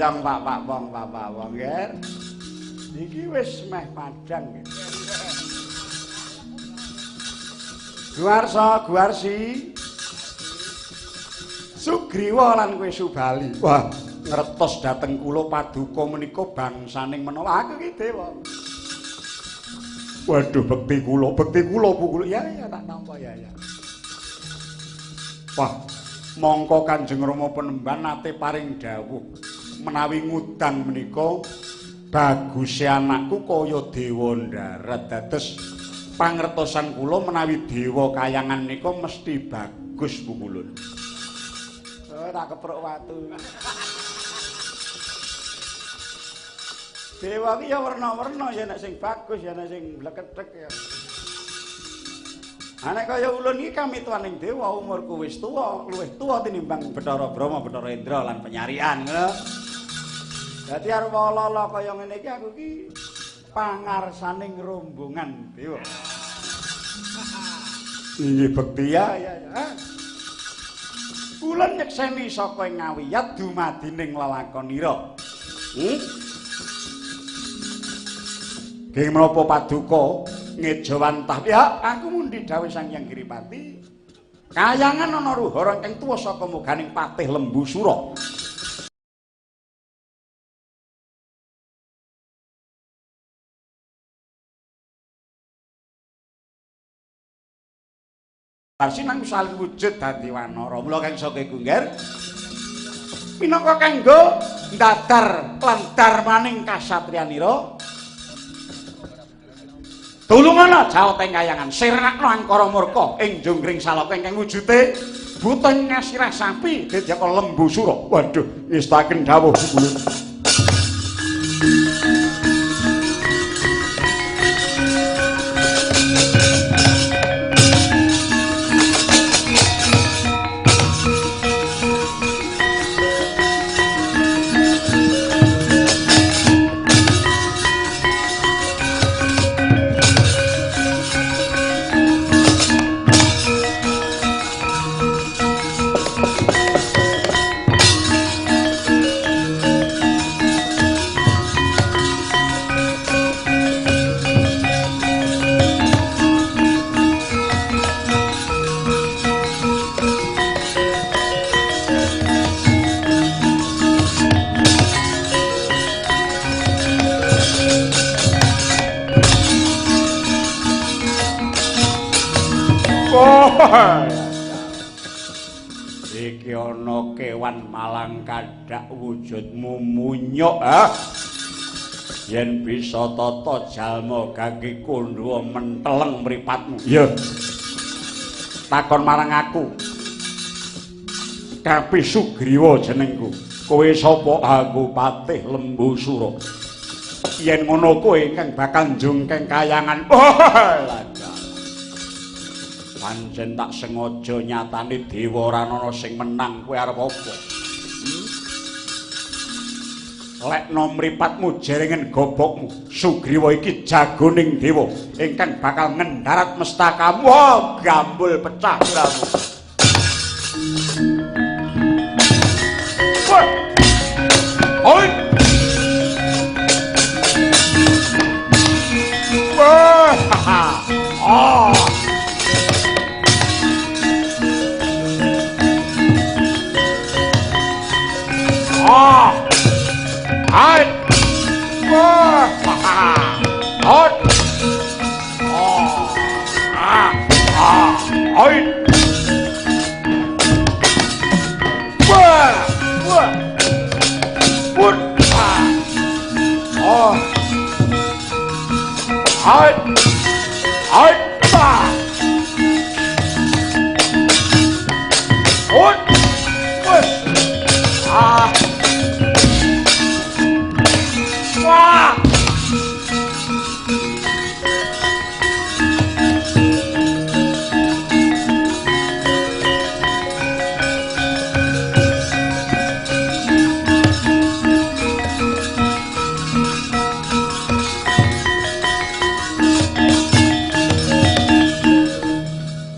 Kencang Pak Pak Wong Pak Pak Wong ger. Iki wis meh padhang. Guarsa Guarsi. Sugriwa lan kowe Subali. Wah, ngertos dhateng kula paduka menika bangsaning menawa aku iki dewa. Waduh, bekti kula pukul. Ya ya tak nampa ya ya. Wah, mongko Kanjeng Rama Penemban nate paring dawuh menawi ngudang menika baguse anakku kaya dewa ndarat. Dados pangertosan kula menawi dewa kayangan nika mesti bagus pukulun. Oh, tak keprok watu. Dewa ki ya werna-werna, ya nek sing bagus ya nek sing blekethek ya. Ha nek kaya ulun iki kamituaning dewa, umurku wis tuwa, luwih tuwa tinimbang Bathara Brahma, Bathara Indra lan penyarian ngono. Dadi arep ala-ala kaya ngene iki aku iki pangarsaning rombongan dewa. Inggih bekti ya ya. Ulun nyekseni saka ing ngawiyat dumadining lelakonira. Geng menapa paduka ngejawantah ya aku mundi dawuh Sang Hyang Giripati. Kayangan ana ruhara ingkang tuwa saka muganing Patih Lembu Sura. Parsi nang saling wujud dadi wanara. Mula kang saka iku ngger minangka kanggo ndadar lan darmaning kasatriyanira. Tulungana jawata ing kayangan sirnakno angkara murka ing jonggring salaka ingkang wujude buta ngasirah sapi dedyaka Lembu Sura. Waduh, ngestaken dawuh kula. Iki ana kewan malang kadak wujudmu munyuk ah. Yen bisa tata jalma gagi kundha menteleng mripatmu. Iya. Takon marang aku. Kapi Sugriwa jenengku. Kowe sapa? Aku Patih Lembu Sura. Yen ngono kowe ingkang bakal njungkeng kayangan. Oh, pancen tak sengaja nyatane dewa ora ana sing menang, kowe arep apa? Lekno mripatmu jerengen gobokmu. Sugriwa iki jagoning dewa ingkang bakal ngendarat mestakamu. Oh, gambul pecah siramu. Oi! Wah! Ah! Ah! Hai! Wah! Hot! Ah! Ah! Hai! Wah! Wah! Put! Ah! Oh! Hai! Hai! Ah! Hot! Wah! Ah! Wah!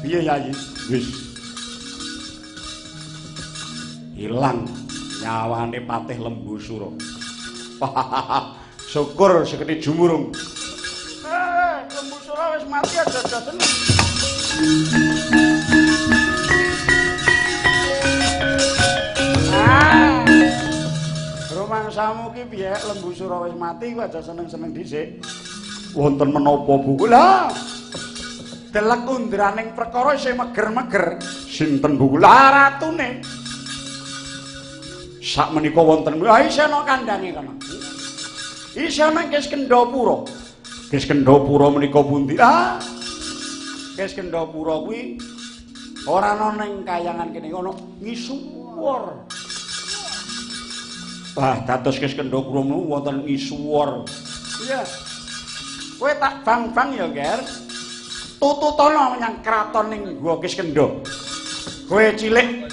Piye Yayi? Wis. Ilang Nyawane Patih Lembusura. Syukur seketi jumurung. Lembusura wis mati aja-aja seneng. Ah. Rumangsamu ki piye Lembusura wis mati ku aja seneng-seneng dhisik. Wonten menapa buku? Lah. Delek undraning perkara isih meger-meger. Sinten buku? Lah ratune. Sak menika wonten lha isih ana kandange kono. Isih ana Kiskendhapura. Kiskendhapura menika pundi? Ah. Kiskendhapura kuwi ora ana ning kayangan kene, ana ngisuwur. Wah, dados Kiskendhapura wonten ngisuwur. Iya. Kowe tak bang-bang ya, Ger. Tututana menyang kraton ning Gua Kiskendha. Kowe cilik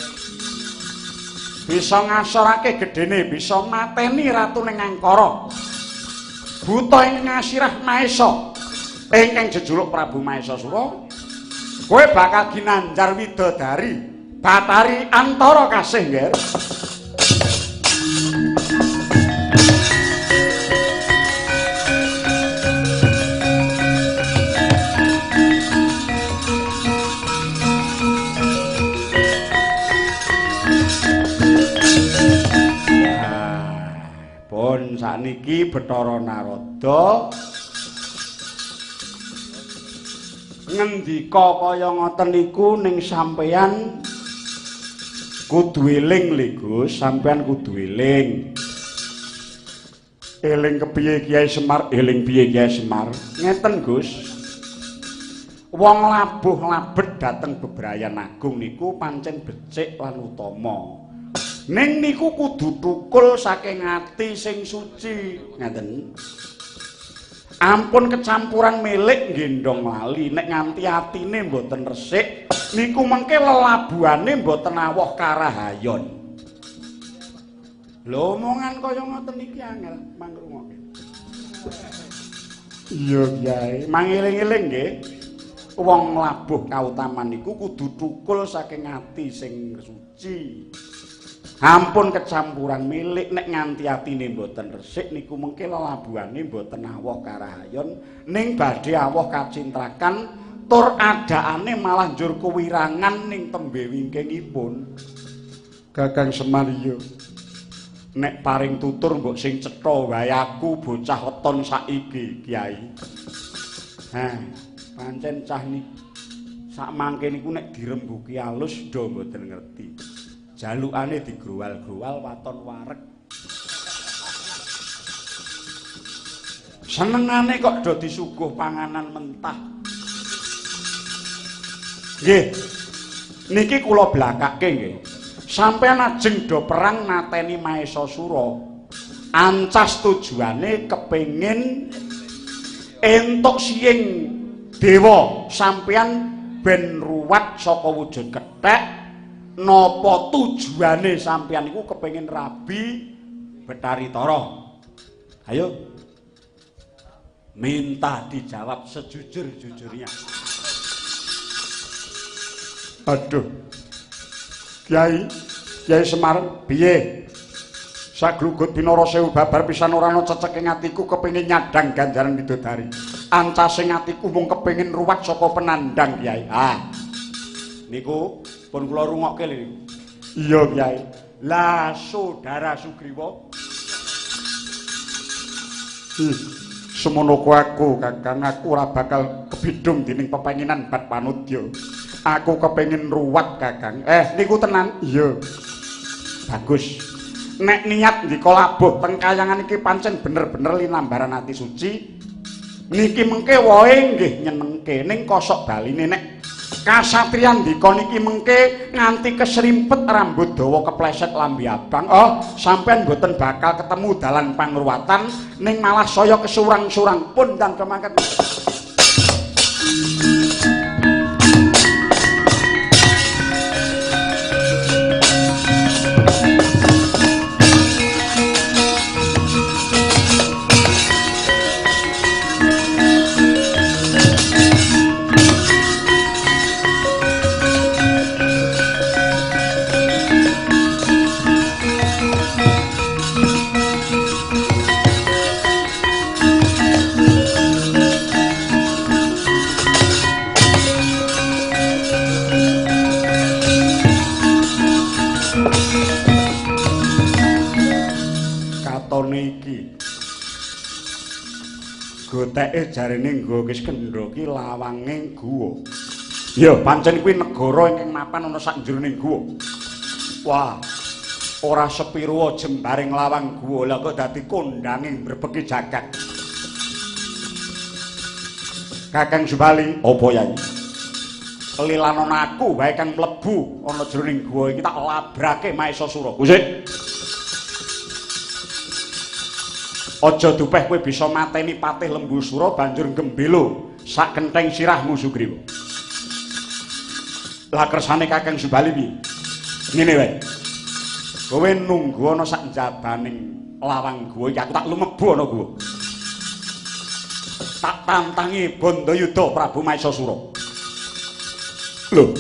bisa ngasorake gedene, bisa mateni ratu ning Angkara. Buta ing ngasirah Maesa, ingkang jejuluk Prabu Maesasura. Kowe bakal ginanjar widodari, Batari Antara kasih, Ger. Pun sakniki Bathara Narada ngendika kaya ngoten niku ning sampeyan kudu eling lho Gus, sampeyan kudu eling. Eling kepiye Kyai Semar? Eling piye Kyai Semar? Ngeten Gus. Wong labuh labet dhateng bebrayan agung niku pancen becik lan utama. Ning niku kudu thukul saking ati sing suci, ngaten. Ampun kecampuran milik nggendong lali, nek nganti atine mboten resik, niku mengke lelabuhane mboten awoh karahayon. Lho omongan kaya ngoten iki angel mangrungokke. Iya Kyai, mangeling-eling nggih. Wong labuh kautaman niku kudu thukul saking ati sing suci. Ampun kecampuran milik, nek nganti atine mboten resik niku mengke lelabuhane mboten awoh karahayon, ning badhe awoh kacintrakan tur adaane malah njur kuwirangan ning tembe wingkingipun. Kakang Semar iya. Nek paring tutur mbok sing cetha wae aku bocah weton saiki, Kyai. Heh, pancen cah niki sak mangke niku nek dirembuki alus do mboten ngerti. Jalukane digrowal-growal waton wareg. Senengane kok do disuguh panganan mentah. Nggih. Niki kula blakake nggih. Sampeyan ajeng do perang nateni Maesasura. Ancas tujuane kepengin entuk siing dewa sampeyan ben ruwat saka wujud kethek. Napa tujuane sampeyan niku kepengin rabi Bathari Tara? Ayo. Minta dijawab sejujur-jujurnya. Aduh. Kyai, Kyai Semar, piye? Saglugut binara sewu babar pisan ora ana ceceke atiku kepengin nyadang ganjaran widodari. Ancase atiku mung kepengin ruwat saka penandang, Kyai. Ah. Niku pun kula rungokke lho. Iya, Kyai. Lah, Saudara Sugriwa. Semono ku aku, Kakang, aku ora bakal kebidung dening pepenginan bab panudya. Aku kepengin ruwat, Kakang. Niku tenan? Iya. Bagus. Nek niat ndika labuh teng kayangan iki pancen bener-bener linambaran ati suci. Niki mengke wohe nggih nyenengke ning kosok baline nek kasatriyan ndika niki mengke nganti kesrimpet rambut dawa kepleset lambe abang. Oh, sampean mboten bakal ketemu dalan pangruwatan ning malah saya kesurang-surang pun dan kemangkat. kretone iki. Goteke jarene nggo Kiskendha ki lawange guwa. Ya, pancen kuwi negara ingkang mapan ana sak jroning guwa. Wah, ora sepiruwa jembaring lawang guwa, lha kok dadi kondange mbrebeki jagat. Kakang Subali, apa Yai? Lilanon aku wae kang mlebu ana jroning guwa iki tak labrake Mahesasura. Kusik. Aja dupeh kowe bisa mateni Patih Lembusura banjur gembelo sak kentheng sirahmu Sugriwa. Lah kersane Kakang Subali piye? Ngene wae. Kowe nunggu ana sak njabaning lawang guwa iki, aku tak lumebu ana guwa. Tak tantangi Bandayuda Prabu Mahesasura. Lho.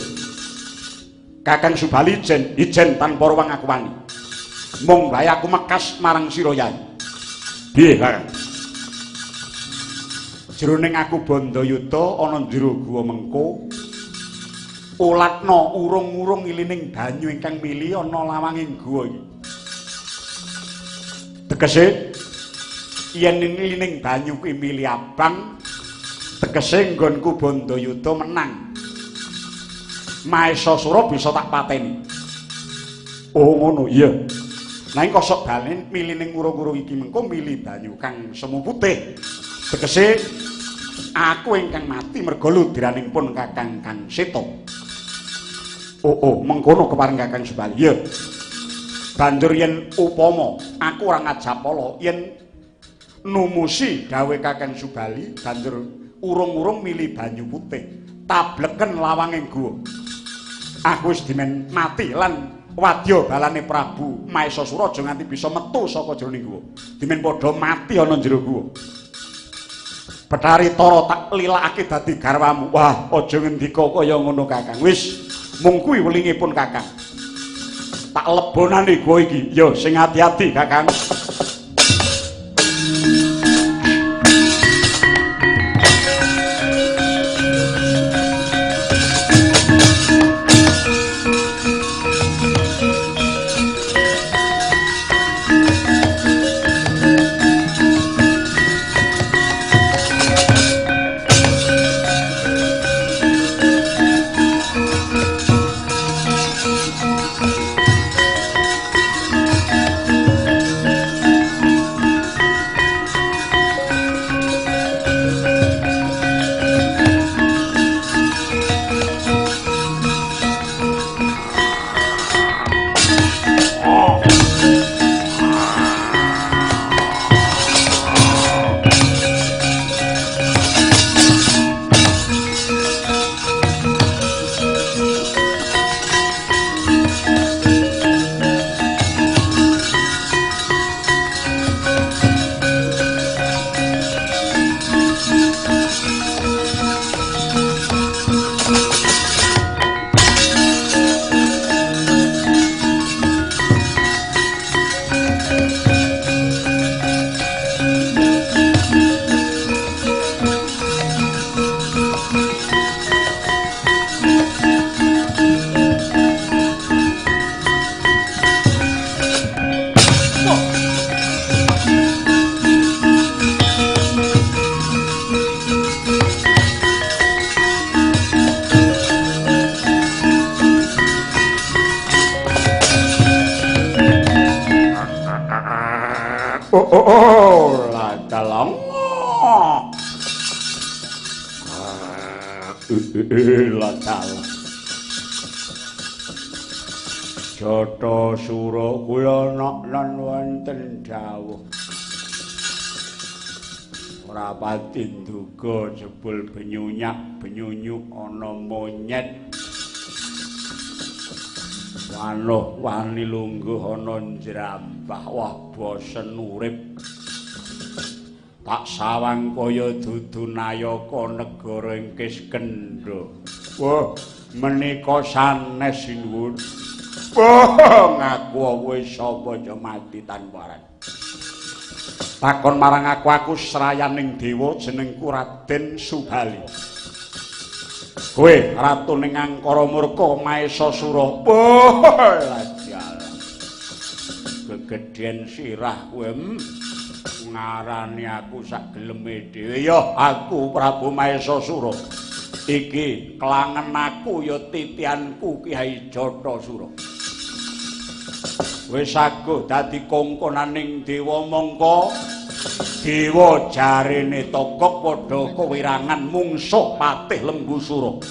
Kakang Subali ijen, ijen tanpa ruwang aku wani. Mung wae aku mekas marang sira Yai. Piye, Kakang? Jroning aku Bandayuda ana jero guwa mengko. Ulatna urung-urung ilining banyu ingkang mili ana lawanging guwa iki. Tegese yen ilining banyu kuwi mili abang, tegese nggonku Bandayuda menang. Mahesasura bisa tak pateni. Oh ngono, iya. Nanging kosok balen milining urung-urung iki mengko mili banyu kang semu putih. Tegese aku ingkang mati merga ludiraning pun Kakang Kang Seta. Oh, oh, mengkono kepareng Kakang Subali. Iya. Banjur yen upama aku ora ngajapala yen numusi dawuhe Kakang Subali banjur urung-urung mili banyu putih, tableken lawanging guwa. Aku wis dimen mati lan wadya balane Prabu Mahesasura aja nganti bisa metu saka jroning guwa. Dimen padha mati ana jero guwa. Bathari Tara tak lilakake dadi garwamu. Wah, aja ngendika kaya ngono Kakang. Wis mung kuwi welingipun Kakang. Tak lebonane guwa iki. Ya sing ati-ati Kakang. Oh, lah dalang. Lah dalang. Jata Sura kula lan wonten dawuh. Ora pati nduga jebul benyunyak benyunyuk ana monyet. Wanuh wani lungguh ana njrambah. Wah, bosen urip. Tak sawang kaya dudu nayaka negara ing Kiskendha. Wah, menika sanes sinuwun. Wah, ngaku kowe sapa aja mati tanpa aran. Takon marang aku, aku srayaning dewa jenengku Raden Subali. Kowe ratune Angkara Murka Mahesasura. Wah, lajal. Gedhen sirah kowe. Ngarani aku sak geleme dhewe. Ya aku Prabu Mahesasura. Iki kelangen aku ya titianku Kyai Jathasura. Wis aguh dadi kongkonaning dewa mangka dewa jarene tokok padha kewirangan mungsuh Patih Lembusura.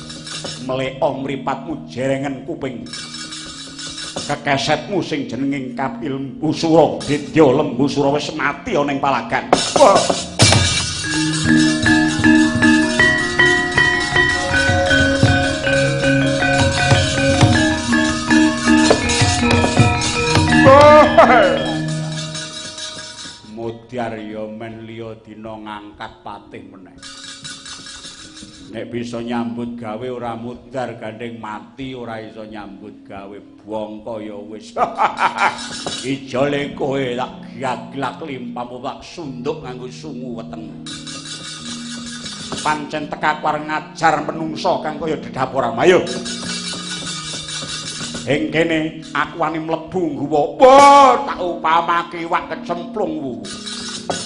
Mleka mripatmu jerengen kuping. Kekesetmu sing jenenge Kapil Lembusura, Didya Lembusura wis mati ana ing palagan. Mudyar ya men liya dina ngangkat patih meneh. Nek bisa nyambut gawe ora mudhar, gandeng mati ora iso nyambut gawe bongko ya wis. Ijole kowe tak gaglak limpamu tak sunduk nganggo sungu weteng. Pancen tekaku arep ngajar menungsa kang kaya dedapur ayo. Ing kene aku wani mlebu guwa. Wah, tak upamake iwak kecemplung wuwu.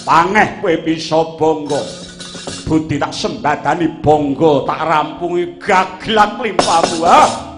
Pangeh kowe bisa bangga. Budi tak sembadani bangga, tak rampungi gaglak limpamu. Ah.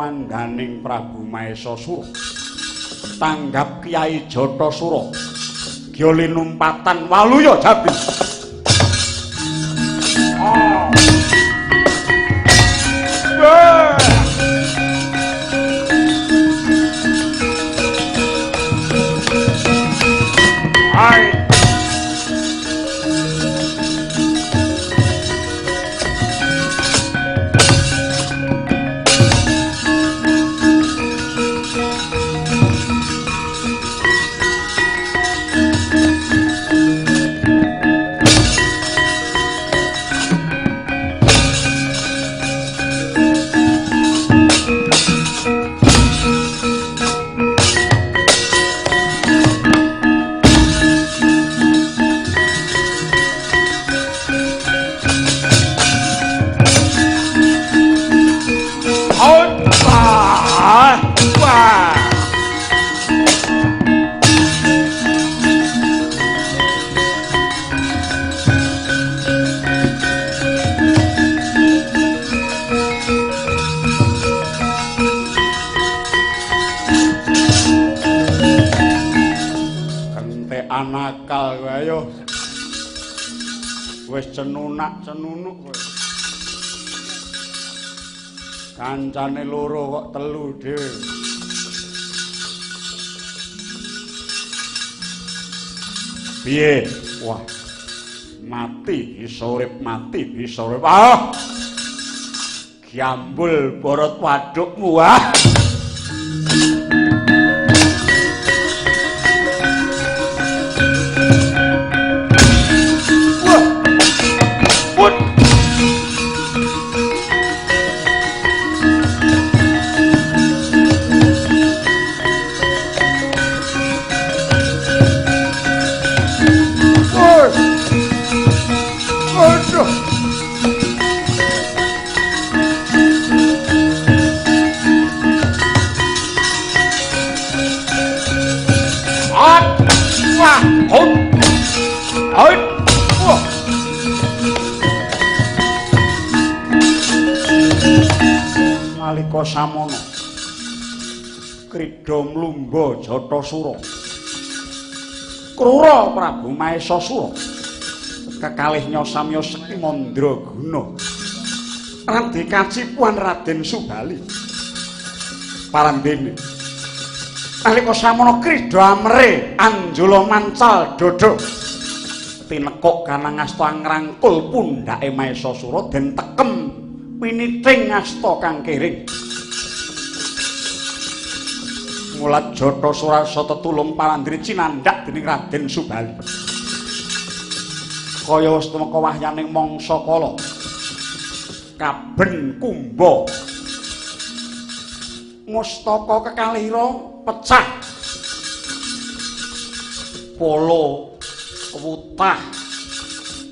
Kandhaning Prabu Mahesasura tanggap Kyai Jathasura gya linumpatan waluya jabi. Oh. Hai. Wis cenunak cenunuk kowe. Kancane loro kok telu dhewe. Piye? Wah. Mati bisa urip, mati bisa urip. Ah. Gyambul borot wadukmu ah. Nalika samono krida mlumba Jatasura krura Prabu Mahesasura kekalih nyosamya sekti mandraguna Raden Kacipuan Raden Subali parandene. Nalika samono krida amre anjula mancal dada tinekuk kanang asta ngrangkul pundhake Mahesasura den tekem piniting asta kang kiring. Mulat Jatasura tetulung parandene cinandhak dening Raden Subali. Kaya wis tumeka wahyaning mangsa kala kaben kumba mustaka kekalihira pecah polo wutah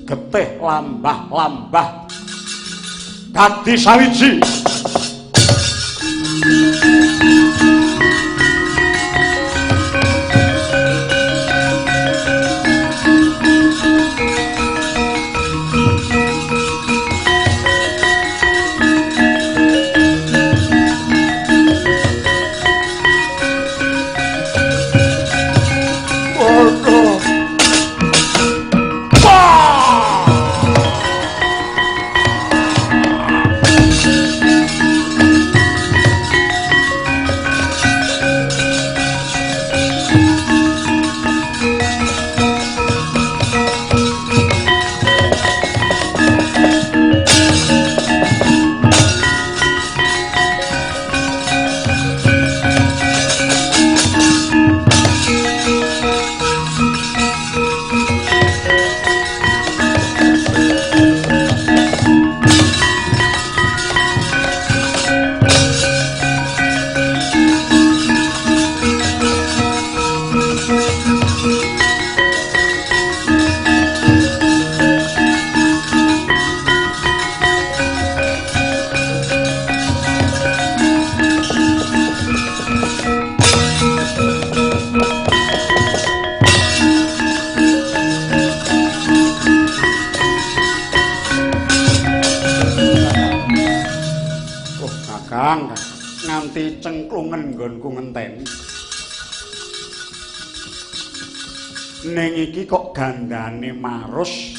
getih lambah-lambah dadi sawiji. Nganti cengklungen nggonku ngenteni. Ning iki kok gandane marus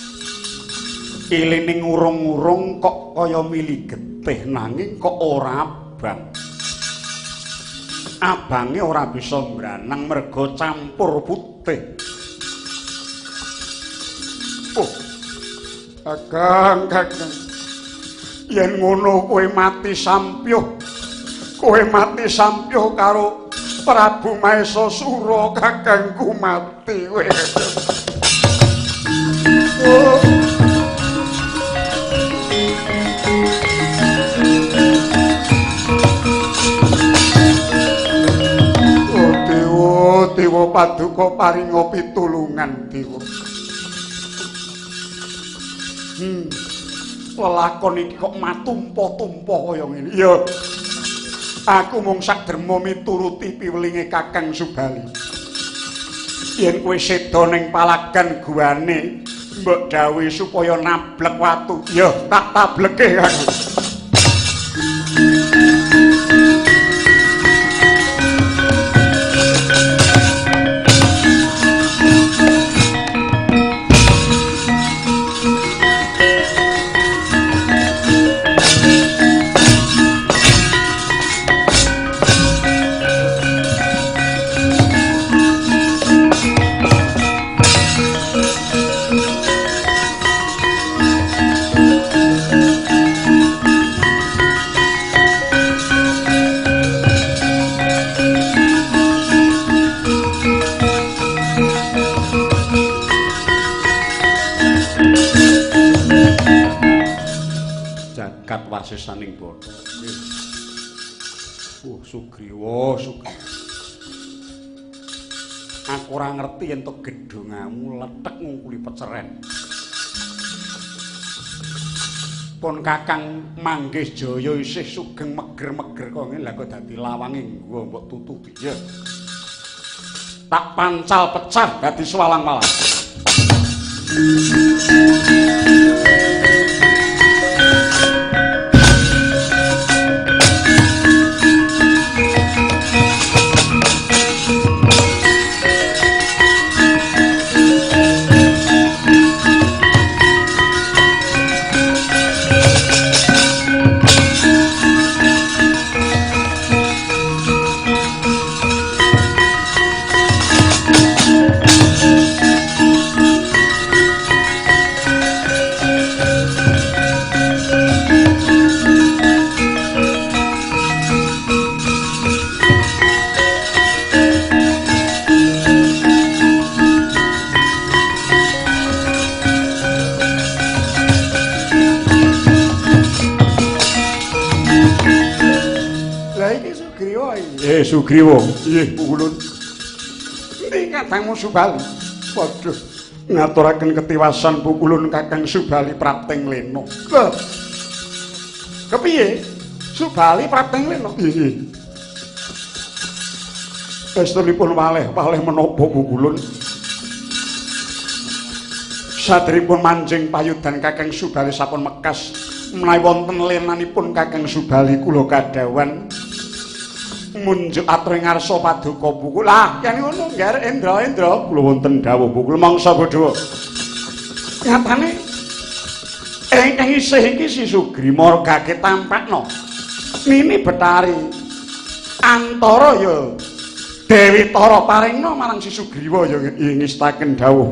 iline ngurung-urung kok kaya mili getih nanging kok ora abang. Abange ora bisa mbranang merga campur putih. Oh. Kakang, kakang. Yen ngono kowe mati sampyuh. Kowe mati sampyuh karo Prabu Mahesasura, kakangku mati kowe. Oh. Oh dewa, dewa paduka paringa pitulungan dewa. Lelakon iki kok matumpa-tumpa kaya ngene. Ya. Aku mung sak derma mituruti piwelinge Kakang Subali. Yen kowe seda ning palagan guane, mbok dawuhi supaya nablek watu. Ya, tak tableke aku. Jagat wasisaning Bathara. Sugriwa, Sugriwa. Aku ora ngerti yen to gedhongamu lethek ngungkuli peceren. Pun Kakang manggih jaya isih sugeng meger-meger kok ngene, lha kok dadi lawange nggo mbok tutupi. Ya. Tak pancal pecah dadi swalang-walang. Sugriwa, nggih pukulun. Endi kadangmu Subali? Waduh, ngaturaken ketiwasan pukulun Kakang Subali prapting lena. Lho. Kepiye? Subali prapting lena? Nggih. Estunipun waleh-waleh menapa pukulun? Sadèripun manjing payudan Kakang Subali sampun mekas menawi wonten lenanipun Kakang Subali kula kadhawan munjuk atur ngarsa paduka pukul. Lah yen ngono ngger Indra Indra kula wonten dawuh pukul mangsa bodho. Nyatane ingkang isih iki si Sugrima gage tampakno Nini Betari antara ya Dewi Tara paringna marang si Sugriwa ya ngestaken dawuh.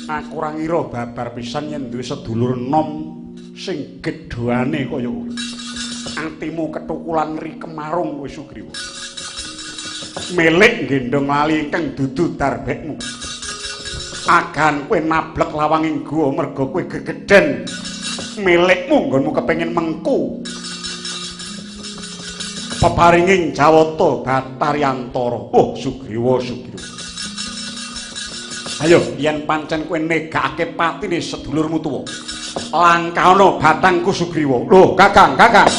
Aku ora ngira babar pisan yen duwe sedulur enom sing gedhoane kaya kowe. Atimu ketukulan ri kemarung kowe Sugriwa. Milik nggendhong lali ingkang dudu darbekmu. Agan kowe nablek lawanging guwa merga kowe gegedhen. Milikmu nggonmu kepengin mengku. Peparinging Jawata Bathari Antara. Oh Sugriwa, Sugriwa. Ayo yen pancen kowe negakake patine sedulurmu tuwa. Langkahana batangku Sugriwa. Lho, Kakang, Kakang.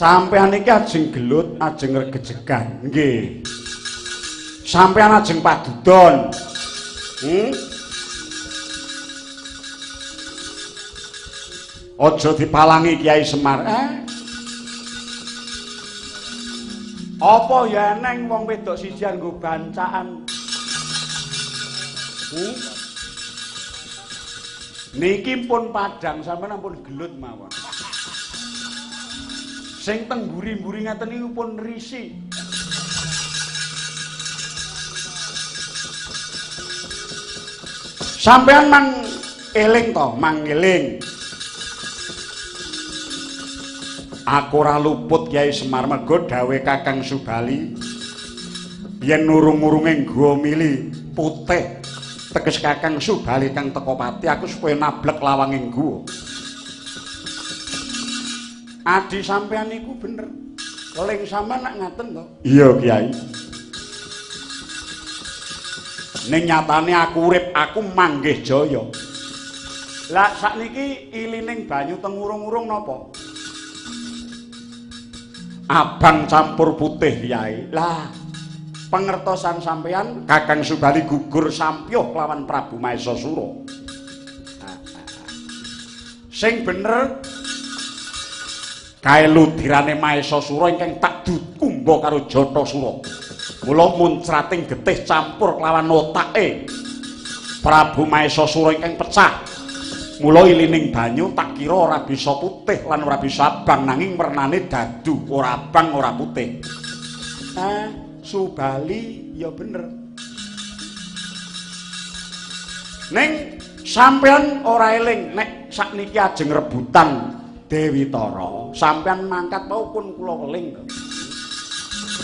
Sampeyan iki ajeng gelut, ajeng regejegan. Nggih. Sampeyan ajeng padudon. Aja dipalangi Kyai Semar. Apa ya eneng wong wedok siji nggo bancaan? Niki pun padhang sampeyan ampun gelut mawon. Sing teng mburi-mburi ngaten niku pun risi. Sampeyan mang eling to, mang eling. Aku ora luput Kyai Semar mergo dawuhe Kakang Subali yen nurung-urunge nggo mili putih Teges Kakang Subali kang teka pati aku supaya nablek lawanging guwa. Adi sampean niku bener. Keling sampean nak ngaten to? Iya, Kiai. Ning nyatane aku urip, aku manggih jaya. Lah sakniki ilining banyu teng urung-urung napa? Abang campur putih, Kiai. Lah, pengertosan sampean Kakang Subali gugur sampyuh lawan Prabu Mahesasura. Sing bener kae ludirane Mahesasura ingkang tak dukumba karo Jatasura. Mula muncrating getih campur kelawan otake Prabu Mahesasura ingkang pecah. Mula ilining banyu tak kira ora bisa putih lan ora bisa abang, nanging wernane dadu, ora abang ora putih. Subali ya bener. Ning sampean ora eling nek sakniki ajeng rebutan Dewi Tara, sampean mangkat mau pun kula eling.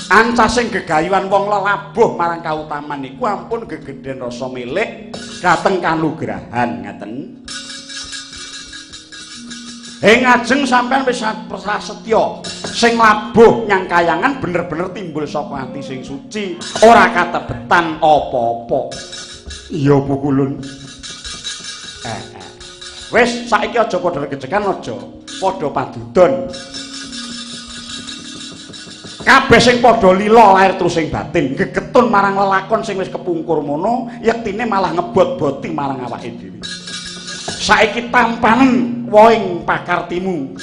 Ancasing gegayuhan wong lelabuh marang kautaman niku ampun gegedhen rasa milik dhateng kanugrahan ngaten. Ing ajeng sampean wis prasetya sing labuh nyang kayangan bener-bener timbul saka ati sing suci, ora katebetan apa-apa. Iya pukulun. Wis saiki aja padha regejekan, aja padha padudon. Kabeh sing padha lila lahir terus sing batin, gegetun marang lelakon sing wis kepungkur mono, yektine malah ngebot-boti marang awake dhewe. Saiki tampanen woing pakartimu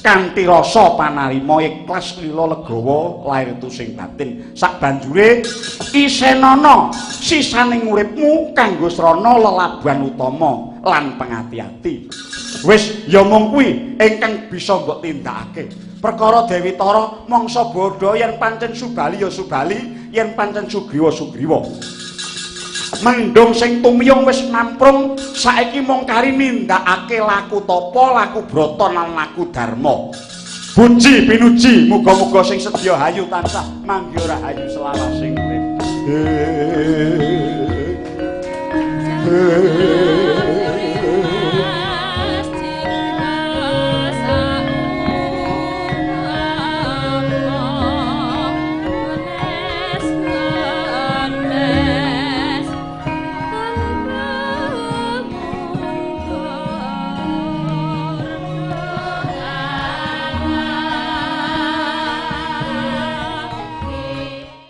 kanthi rasa panarima ikhlas lila legawa lahir tusing batin. Sabanjure isenana sisaning uripmu kanggo srana lelabuhan utama lan pengati-ati. Wis ya mung kuwi ingkang bisa mbok tindakake. Perkara Dewi Tara mangsa bodho yen pancen Subali ya Subali, yen pancen Sugriwa Sugriwa. Mendung sing tumiyung wis namprung, saiki mung kari nindakake laku tapa, laku brata lan laku dharma. Puji pinuji, muga-muga sing sedya hayu tansah manggih rahayu selawasing urip.